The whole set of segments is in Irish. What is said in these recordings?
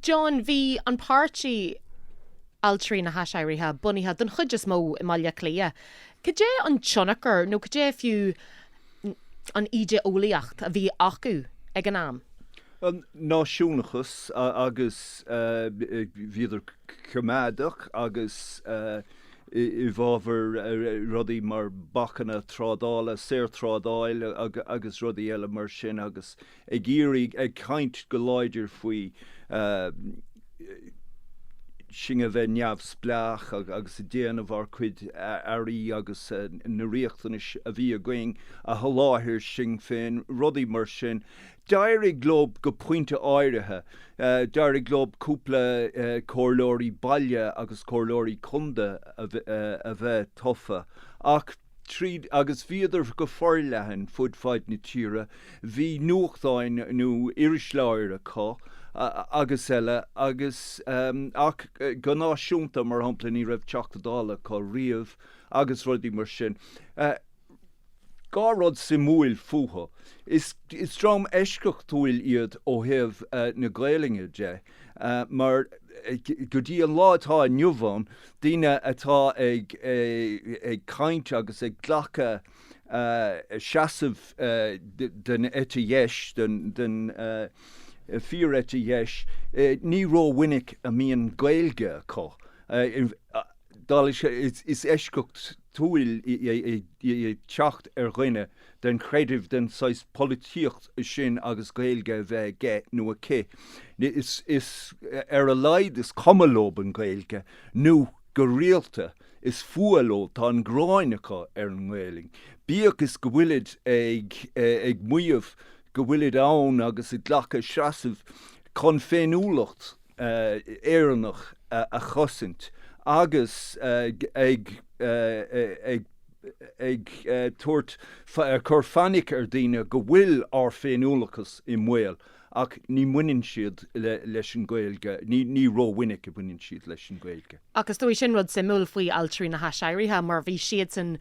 John, Bhí an páirtí Ailtirí na hAiséirithe bunaithe don chuid is mó i mBaile Átha Cliath. Cad é an tionchar nó cad é fiú an ídé-eolaíocht a bhí acu ag an am? An náisiúnachas agus bhíodar coimeádach agus i bhfabhar rudaí mar bacanna trádála, saorthrádáil agus rudaí eile mar sin agus ag iarraidh, ag caint go láidir faoi sinn a bheith neamhspleách agus ag déanamh ár cuid earraí agus na riachtanais a bhí againn a sholáthar sinn féin, rudaí mar sin. D'éirigh leo go pointe áirithe. D'éirigh leo cúpla comhairleoirí baile agus comhairleoirí contae a bheith tofa ach, tríd, agus bhíodar go forleathan fud fad na tíre, bhí nuachtáin nó irisleabhair acu agus eile agus, ach go náisiúnta, mar shampla, ní raibh Teachta Dála acu riamh agus rudaí mar sin. Dhá rud suimiúil fúthu. Is dream eisceachtúil iad ó thaobh na Gaelainne de mar go dtí an lá atá inniu ann, daoine atá ag caint agus ag glacadh seasamh den eite dheis, den fíor-eite dheis, ní rómhinic a mbíonn Gaeilge acu. Is eisceachtúil é teacht ar dhuine den chreideamh, den saghas polaitíocht sin agus Gaeilge a bheith aige nó aici. Is, ar a laghad, is cuma leo an Ghaeilge, nó go rialta, is fuath leo, tá an ghráin acu ar an nGaelainn. Bíodh is go bhfuilid ag maíomh go bhfuilid ann agus ag glacadh seasamh chun féiniúlacht Éireannach a chosaint agus ag ag ag tabhairt, cur fainic ar daoine go bhfuil ár féiniúlachas i mbaol ach ní bhaineann siad leis an Ghaeilge, ní rómhinic a bhaineann siad leis an Ghaeilge. Ach is dóigh sin rud suimiúil faoi Ailtirí na hAiséirithe mar bhí siadsan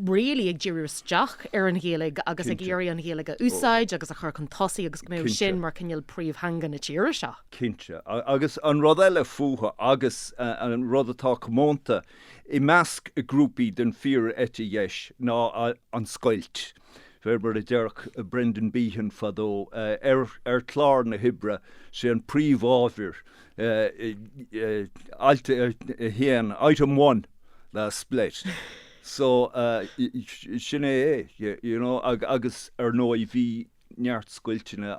really ag díriú isteach ar an Ghaeilge agus ag iarraidh an Ghaeilge a úsáid agus a chur chun tosaigh agus go mbeadh sin mar cineál príomhtheanga na tíre seo. Cinnte. Agus an rud eile fúthu agus an rud atá comónta i measc grúpaí den fíor-eite dheis ná an scoilt. Fé mar a déarfadh Brendan Behan fadó, ar chlár na hoibre, sé an príomhábhar, alt 1, item 1, the split. So, sin é é, you know, agus ar ndóigh bhí neart scoilteanna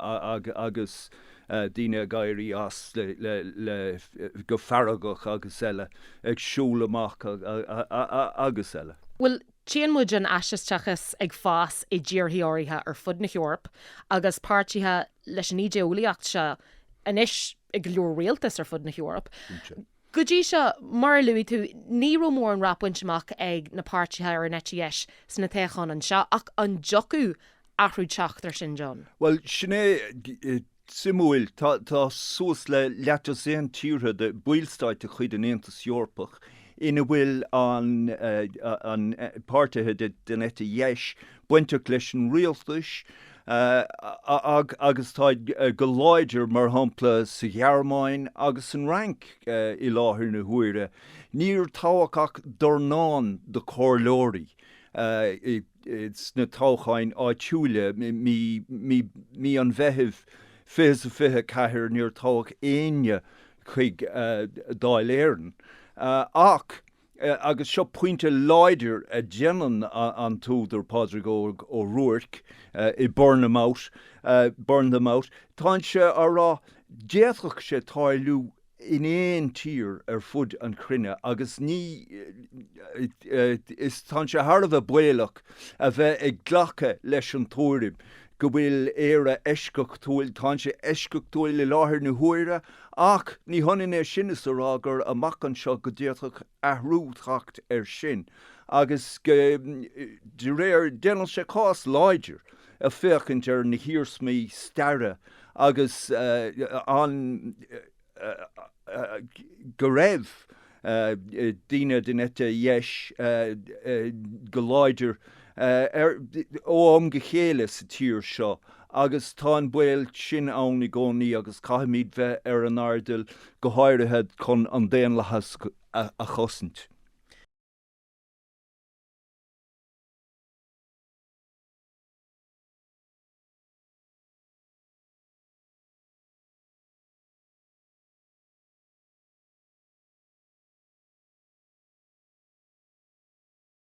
agus daoine ag éirí as le go feargach agus eile, ag siúl amach agus eile. Bhuel, tchíonn muid an fhaisisteachas ag fás i dtíorthaí áirithe ar fud na hEorpa agus páirtithe leis an ídé-eolaíocht seo anois i go leor rialtas ar fud na hEorpa. Go dtí seo, mar a luaigh tú, ní raibh mórán rath bainte amach ag na páirtithe ar an eite dheis sna toghcháin anseo, ach an dtiocfadh athrú teacht ar sin, John? Bhuel, sin é suimiúil. Tá suas le leathdosaen tíortha de bhallstáit de chuid an Aontais Eorpach ina bhfuil an an páirtithe den eite dheis bainteach leis an rialtas agus táid go láidir, mar shampla, sa Ghearmáin agus san Fhrainc i láthair na huaire. Níor toghadh ach dornán de chomhairleoirí sna toghcháin áitiúla mí an Mheithimh 2024, níor toghadh éinne chuig Dáil Éireann. Ach Agus seo pointe láidir a dhéanann an t-údar Pádraig Óg Ó Ruairc i Burn 'Em Out, Burn Them Out, tánn sé á rá, d'fhéadfadh sé tarlú in aon tír ar fud an chruinne agus ní, is, tánn sé thar a bheith baolach a bheith ag glacadh leis an tuairim go bhfuil Éire eisceachtúil, tánn sé eisceachtúil i láthair na huaire Ach ní hionann é sin is a rá gur amach anseo go d'fhéadfadh athrú teacht air sin agus go, de réir, déanann sé cás láidir ag féachaint ar na hiarsmaí staire agus an, go raibh daoine den eite dheis go láidir ar, ó am go chéile sa tír seo. Agus tá an baol sin ann i gcónaí agus caithfimid bheith ar an airdeall, go háirithe chun an daonlathas a chosaint.